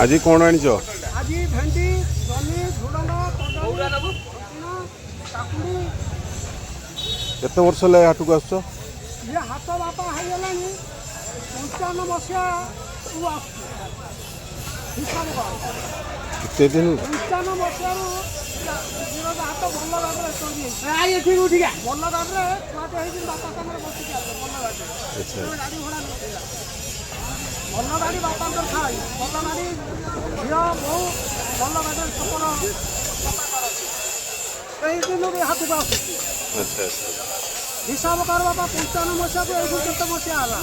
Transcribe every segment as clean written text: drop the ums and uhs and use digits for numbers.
ଆଜି କ'ଣ ଆଣିଛ? ଆଜି ଭେଣ୍ଡି, ଜହ୍ନି, ଝୁଡ଼ଙ୍ଗ, କଦଳୀ, ରସୁଣ, କାକୁଡ଼ି। କେତେ ବର୍ଷ ହେଲା ଏ ହାଟକୁ ଆସୁଛ? ଇଏ ହାଟ ବାପା ହେଇଗଲାଣି 55 ମସିହାରୁ ଆସୁଛି, ହିସାବ କର। କେତେ ଦିନ? 55 ମସିହାରୁ ବିରଜା ହାଟ ଭଲ ଭାବରେ ଚଳି ଯାଇଛି। ଭଲ ଭାବରେ ଛୁଆଟେ ହେଇକି ବାପା ସାଙ୍ଗରେ ବସିକି ଆସେ ଭଲ ଗାଡ଼ିରେ। ସେତେବେଳେ ଗାଡ଼ି ଘୋଡ଼ା ନଥିଲା। ଭଲ ଗାଡ଼ି ବାପାଙ୍କର ଥାଇ, ଭଲ ଗାଡ଼ି, ଝିଅ ବୋହୂ ଭଲ ଗାଡ଼ିରେ ସପନ ସଫା କରନ୍ତି। ସେଇ ଦିନରୁ ବି ହାଟକୁ ଆସୁଛି। ଆଚ୍ଛା ଆଚ୍ଛା ହିସାବ କର ବାପା, 55 ମସିହାକୁ ଏଇଠୁ କେତେ ମସିହା ହେଲା?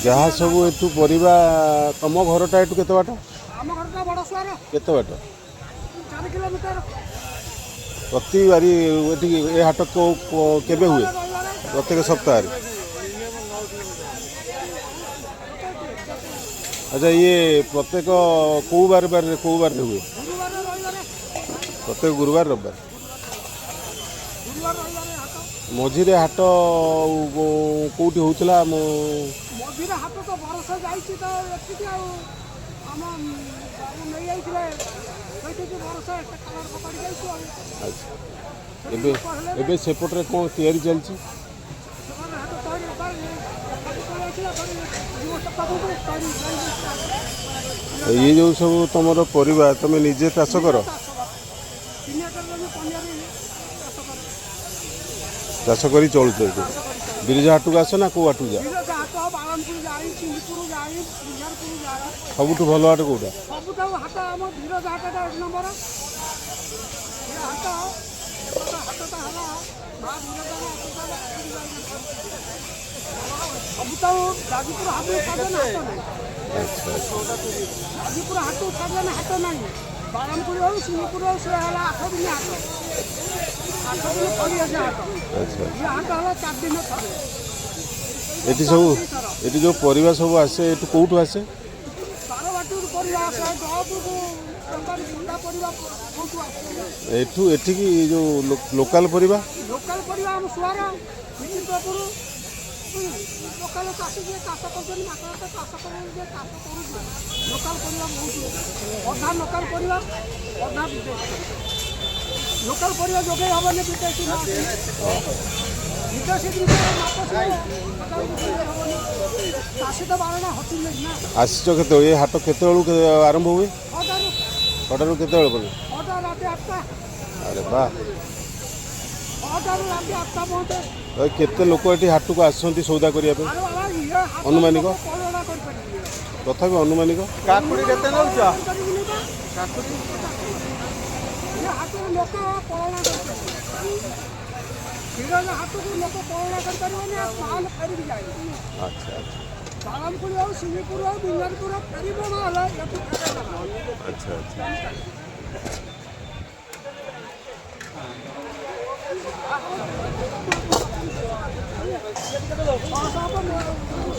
ଯାହା ସବୁ ଏଠୁ ପରିବା, ତମ ଘରଟା ଏଠୁ କେତେ ବାଟ? ଆମ ଘରଟା ବଡ଼ ସୁଆର। କେତେ ବାଟ? 4 କିଲୋମିଟର। ପ୍ରତି ବାରି ଏଠି ଏ ହାଟ କେବେ ହୁଏ? ରବିବାର। ପ୍ରତ୍ୟେକ ସପ୍ତାହରେ। ଆଚ୍ଛା, ଇଏ ପ୍ରତ୍ୟେକ କେଉଁ ବାର ବାରରେ, କେଉଁ ବାରରେ ହୁଏ? ଗୁରୁବାର, ରବିବାର। ପ୍ରତ୍ୟେକ ଗୁରୁବାର, ରବିବାର। ଗୁରୁବାର, ରବିବାର ହାଟ। ମଝିରେ ହାଟ କେଉଁଠି ହେଉଥିଲା ମୁଁ? ମଝିରେ ହାଟ ତ ବରଷ ଯାଇଛି ତ ଏଠିକି, ଆଉ ଆମ ବାବୁ ନେଇଯାଇଥିଲେ ସେଇଠିକି ବରଷ କାଲର ଫୋପାଡ଼ି ଯାଇଛୁ ଆଉ। ଆଚ୍ଛା, ଏବେ ଏବେ ସେପଟରେ କ'ଣ ତିଆରି ଚାଲିଛି? ସେମାନେ ହାଟ ତୈରି ପଳେଇ ଆସିଲା 2 ବର୍ଷ ପାଖକୁ ତୈରି। ଇଏ ଯେଉଁ ସବୁ ତମର ପରିବା, ତମେ ନିଜେ ଚାଷ କର? ଚାଷ ବାପ, 3 ଏକର ଜମି ପନିଆରି ଚାଷ କରେ। ଚାଷ କରି ଚଳୁଛ ଏଠି? ଚାଷ କରି ଚଳେ। ବିରଜା ହାଟକୁ ଆସ ନା କେଉଁ ହାଟକୁ ଯାଅ? ବିରଜା ହାଟ, ବାଳନପୁର ଯାଇ, ସିଙ୍ଗପୁର ଯାଇ, ବିହାରପୁର ଯାଏ। ସବୁଠୁ ଭଲ ହାଟ କେଉଁଟା? ସବୁଠାରୁ ହାଟ ଆମ ବିରଜା ହାଟଟା 1 ନମ୍ବର। ଏ ହାଟ, ଏପଟ ହାଟଟା ହେଲା ମା ବିରଜାଙ୍କ ଆଶୀର୍ବାଦ। ସବୁଠାରୁ ଯାଜପୁର ହାଟକୁ ଛାଡ଼ିଦେଲେ ହାଟ ନାହିଁ। ଆଚ୍ଛା ଆଚ୍ଛା ଯାଜପୁର ହାଟକୁ ଛାଡ଼ିଦେଲେ ହାଟ ନାହିଁ। ବାଳନପୁର ହଉ, ସିଙ୍ଗପୁର ହଉ, ସେ ହେଲା 8 ଦିନ ହାଟ, 8 ଦିନ ଫଳି ଆସେ ହାଟ। ଆଚ୍ଛା ଇଏ ହାଟ ହେଲା 4 ଦିନ ଥରେ। ଏଠି ସବୁ, ଏଠି ଯେଉଁ ପରିବା ସବୁ ଆସେ, ଏଠୁ କେଉଁଠୁ ଆସେ? ବାରବାଟୀରୁ ପରିବା ଆସେ, ଜଳପୁରକୁ ତରକାରୀ ଥଣ୍ଡା ପରିବା ବହୁତ ଆସେ। ଏଠୁ ଏଠିକି ଯେଉଁ ଲୋକାଲ ପରିବା? ଲୋକାଲ ପରିବା ଆମ ସୁଆର, ବିଚିତ୍ରପୁର ଲୋକାଲ ଚାଷୀ ଯିଏ ଚାଷ କରୁଛନ୍ତି, ମାଛ ଚାଷ କରୁଛନ୍ତି, ଯିଏ ଚାଷ କରୁଛି ଲୋକାଲ ପରିବା ବହୁତ। ଅଧା ଲୋକାଲ ପରିବା, ଅଧା ବିଦେଶୀ। ଲୋକାଲ ପରିବା ଯୋଗେଇ ହେବନି ବିଦେଶୀ ନ ଆସିଲେ। ବିଦେଶୀ ଜିନିଷ ନ ପଶିଲେ ହେବନି। ଚାଷୀ ତ ବାରଣା ହଟିଲେ ନା। ଆସିଛ କେତେବେଳେ? ଏ ହାଟ କେତେବେଳକୁ ଆରମ୍ଭ ହୁଏ? 6ଟାରୁ। 6ଟାରୁ କେତେବେଳେ ପର୍ଯ୍ୟନ୍ତ? 6ଟା, ରାତି 8ଟା। ଆରେ ବା! 6ଟାରୁ ରାତି 8ଟା ପହଞ୍ଚେ। କେତେ ଲୋକ ଏଠି ହାଟକୁ ଆସନ୍ତି ସଉଦା କରିବା ପାଇଁ? ଆରେ ବାବା, ଇଏ ହାଟ ଅନୁମାନିକ? ଲୋକ କଳନା କରିପାରିବେନି। ତଥାପି ଅନୁମାନିକ? କାକୁଡ଼ି କେତେ ନେଉଛ? କରିପାରିବେନି ବା। କାକୁଡ଼ି? ଇଏ ହାଟକୁ ଲୋକ ପଳନା କରିପାରିବେନି। ବିରଜା ହାଟକୁ ଲୋକ ପଳନା କରିପାରିବନି, ଆଉ ମାଲ ଫେରିକି ଯାଏନି। ଆଚ୍ଛା ଆଚ୍ଛା ବାଳନପୁର ହଉ, ସିଙ୍ଗିପୁର ହଉ, ବିଞ୍ଜାରପୁର ହଉ, ଫେରିବ ନହେଲେ ଏଠୁ ଫେରେଇବ ନା। ଆଚ୍ଛା ଆଚ୍ଛା 600 ହବ।